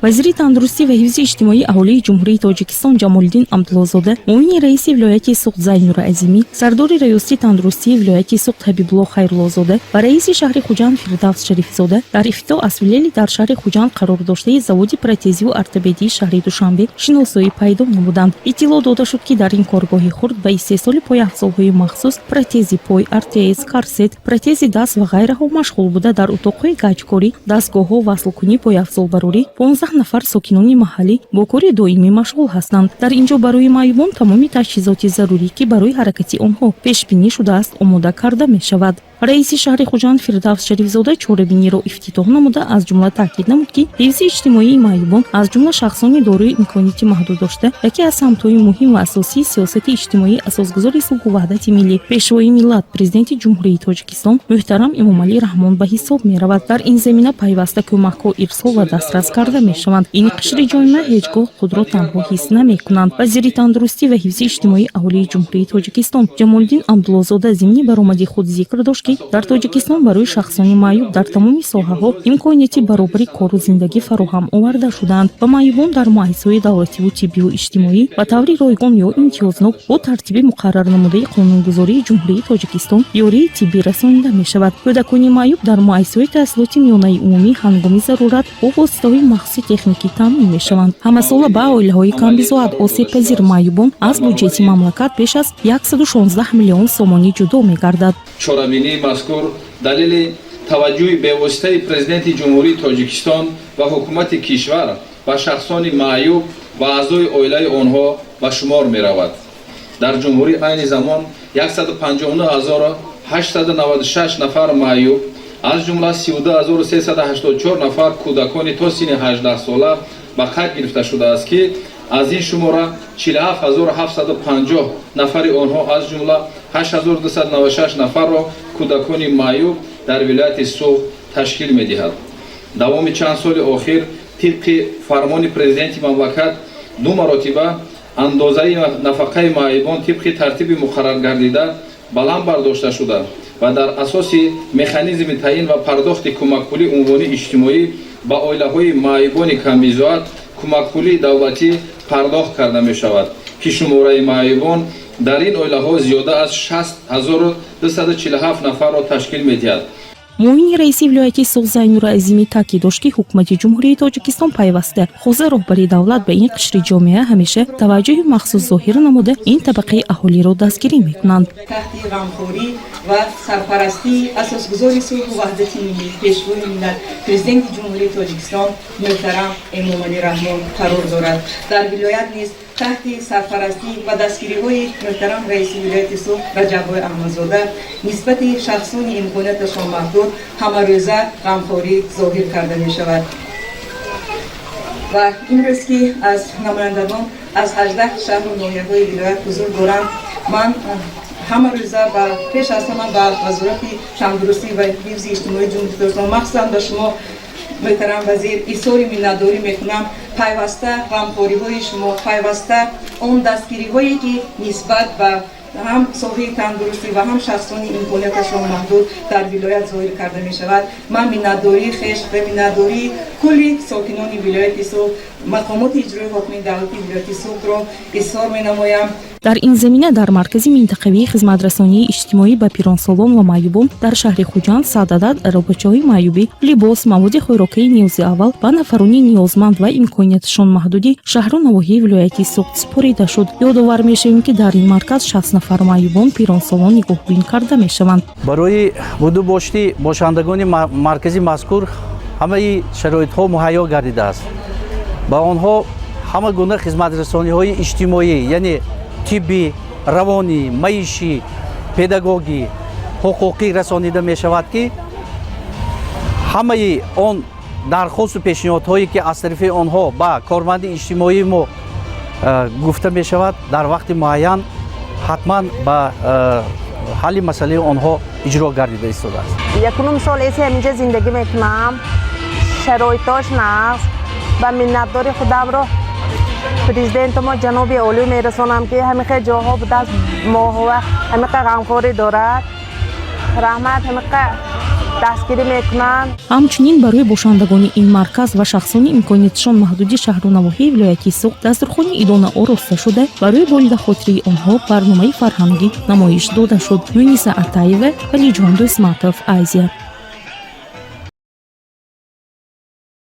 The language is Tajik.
Вазири тандурустӣ ва ҳифзи иҷтимоии аҳолии Ҷумҳурии Тоҷикистон Ҷамолиддин Абдуллозода, муовини раиси вилояти Суғд Зайнура Азимӣ, сардори раёсати тандурустии вилояти Суғд Ҳабибулло Хайруллозода ва раиси шаҳри Хуҷанд Фирдавс Шарифзода дар ифтитоҳ аз филиали дар шаҳри Хуҷанд қарор доштаи заводи протезиву ортопедии шаҳри Душанбе шиносоӣ пайдо намуданд. Иттилоъ дода шуд, ки дар ин коргоҳи хурд ба истеҳсоли пойафзолҳои махсус, протези пой, ортез, корсет, протези даст ва ғайраҳо машғул буда, дар утоқҳои гаҷкорӣ, дастгоҳҳо, васлкунӣ, пойафзолбарорӣ 15 нафар сокинони маҳаллӣ бо кори доимӣ машғул ҳастанд. Дар ин ҷо барои маъюбон тамоми таҷҳизоти зарурӣ, ки барои ҳаракати онҳо пешбинӣ шудааст, омода карда мешавад. Раиси шаҳри Хуҷанд Фирдавс Шарифзода чорабиниро ифтитоҳ намуда, аз ҷумла таъкид намуд, ки ҳифзи иҷтимоии маъюбон, аз ҷумла шахсони дорои имконияти маҳдуд дошта, яке аз самтҳои муҳим ва асосии сиёсати иҷтимоии асосгузори сулҳу ваҳдати миллӣ, Пешвои миллат, Президенти Ҷумҳурии Тоҷикистон муҳтарам Эмомалӣ Раҳмон ба ҳисоб меравад. Дар ин замина пайваста кӯмакҳо ирсол ва дастрас карда мешаванд. Ин қишри ҷомеа ҳеҷ гоҳ худро танҳо ҳис намекунанд. Вазири тандурустӣ ва ҳифзи иҷтимоии аҳолии Ҷумҳурии Тоҷикистон Ҷамолиддин Абдуллозода зимни баромади худ зикр дошт, ки дар Тоҷикистон барои шахсони маъюб дар тамоми соҳаҳо имконияти баробари кору зиндагӣ фароҳам оварда шудаанд ва маъюбон дар муассисаҳои давлативу тиббиву иҷтимоӣ ба таври ройгон ё имтиёзнок бо тартиби муқаррарнамудаи қонунгузории Ҷумҳурии Тоҷикистон ёрии тиббӣ расонида мешавад. Кӯдакони маъюб дар муассисаҳои таҳсилоти миёнаи умумӣ ҳангоми зарурат бо воситаҳои махсуси техникӣ таъмин мешаванд. Ҳамасола ба оилаҳои камбизоат, осебпазир, маъюбон аз буҷети мамлакат беш аз 116 миллион сомонӣ ҷудо мегардад. Чорабинии мазкур далели таваҷҷӯҳи бевоситаи Президенти Ҷумҳурии Тоҷикистон ва ҳукумати кишвар ба шахсони маъюб ва аъзои оилаи онҳо ба шумор меравад. Дар ҷумҳурӣ айни замон 159 896 нафар маъюб, аз ҷумла 32 384 нафар кӯдакони то синни 18 сола ба қайд гирифта шудааст, ки аз ин шумора 47 750 нафари онҳо, аз ҷумла 8296 нафарро кӯдакони маъюб дар вилояти Суғд ташкил медиҳад. Давоми чанд соли охир тибқи фармони Президенти мамлакат ду маротиба андозаи нафақаи маъюбон тибқи тартиби муқарраргардида баланд бардошта шуда ва дар асоси механизми таъин ва пардохти кӯмакпулии унвонии иҷтимоӣ ба оилаҳои маъюбони камбизоат кӯмакпулии давлатӣ пардохт карда мешавад, ки шумораи маъюбон дар ин оилаҳо зиёда аз 60 247 нафарро ташкил медиҳад. Муовини раиси вилояти Суғд Зайнура Азимӣ таъкид дошт, ки ҳукумати Ҷумҳурии Тоҷикистон пайваста, хоса роҳбари давлат, ба ин қишри ҷомеа ҳамеша таваҷҷӯҳи махсус зоҳир намуда, ин табақаи аҳолиро дастгирӣ мекунанд. Таҳти ғамхорӣ ва сарпарастии асосгузори сулҳу ваҳдати миллӣ, Пешвои миллат, Президенти Ҷумҳурии Тоҷикистон муҳтарам Эмомалӣ Раҳмон қарор дорад. Дар вилоят низ таҳти сарпарастӣ ва дастгириҳои муҳтарам раиси вилояти Суғд Раҷаббой Аҳмадзода нисбати шахсони имконияташон маҳдуд ҳамарӯза ғамхорӣ зоҳир карда мешавад. Ва имрӯз, ки аз намояндагон аз 18 шаҳру ноҳияҳои вилоят ҳузур доранд, ман ҳама рӯза ба пеш аз ҳама ба Вазорати тандурустӣ ва ҳифзи иҷтимоии Ҷумҳурии Тоҷикистон, махсусан ба шумо, муҳтарам вазир, изҳори миннатдорӣ мекунам. Пайваста ғамхориҳои шумо, пайваста он дастгириҳое, ки нисбат ба ҳам соҳаи тандурустӣ ва ҳам шахсони имконияташон маҳдуд дар вилоят зоҳир карда мешавад, ман миннатдории хеш ва миннатдории кулли сокинони вилояти Суғд, мақомоти иҷрои ҳокимияти давлатии вилояти Суғдро изҳор менамоям. Дар ин замина дар маркази минтақавии хизматрасонии иҷтимоӣ ба пиронсолон ва маъюбон дар шаҳри Хуҷанд 100 адад аробачаҳои маъюбӣ, либос, маводи хӯрокии ниёзи аввал ба нафарони ниёзманд ва имконияташон маҳдуди шаҳру навоҳии вилояти Суғд супорида шуд. Ёдовар мешавем, ки дар ин марказ 60 нафар маъюбон, пиронсолон нигоҳбин карда мешаванд. Барои будубошти бошандагони маркази мазкур ҳамаи шароитҳо муҳайё гардидааст. Ба онҳо ҳама гуна хизматрасониҳои иҷтимоӣ, яъне тиббӣ, равонӣ, маишӣ, педагогӣ, ҳуқуқӣ расонида мешавад, ки ҳамаи он дархосту пешниҳодҳое, ки аз тарафи онҳо ба корманди иҷтимоии мо гуфта мешавад, дар вақти муайян ҳатман ба ҳалли масъалаи онҳо иҷро гардида истодааст. Якунум сол эси ҳаминҷа зиндагӣ мекунам. Шароитош нағз ва миннатдори худамро президенти мо ҷаноби олӣ мерасонам, ки ҳамиқа ҷоҳо будааст, моҳова ҳамиқа ғамхорӣ дорад. Раҳмат, ҳамиқа. Дастгирӣ мекунанд. Ҳамчунин барои бошандагони ин марказ ва шахсони имкониятшон маҳдуди шаҳру навоҳии вилояти Суғд дастурхони идона ороста шуда, барои болида хотирии онҳо барномаи фарҳангӣ намоиш дода шуд. Муниса Атаева, Валиҷон Дӯсматов, Азия.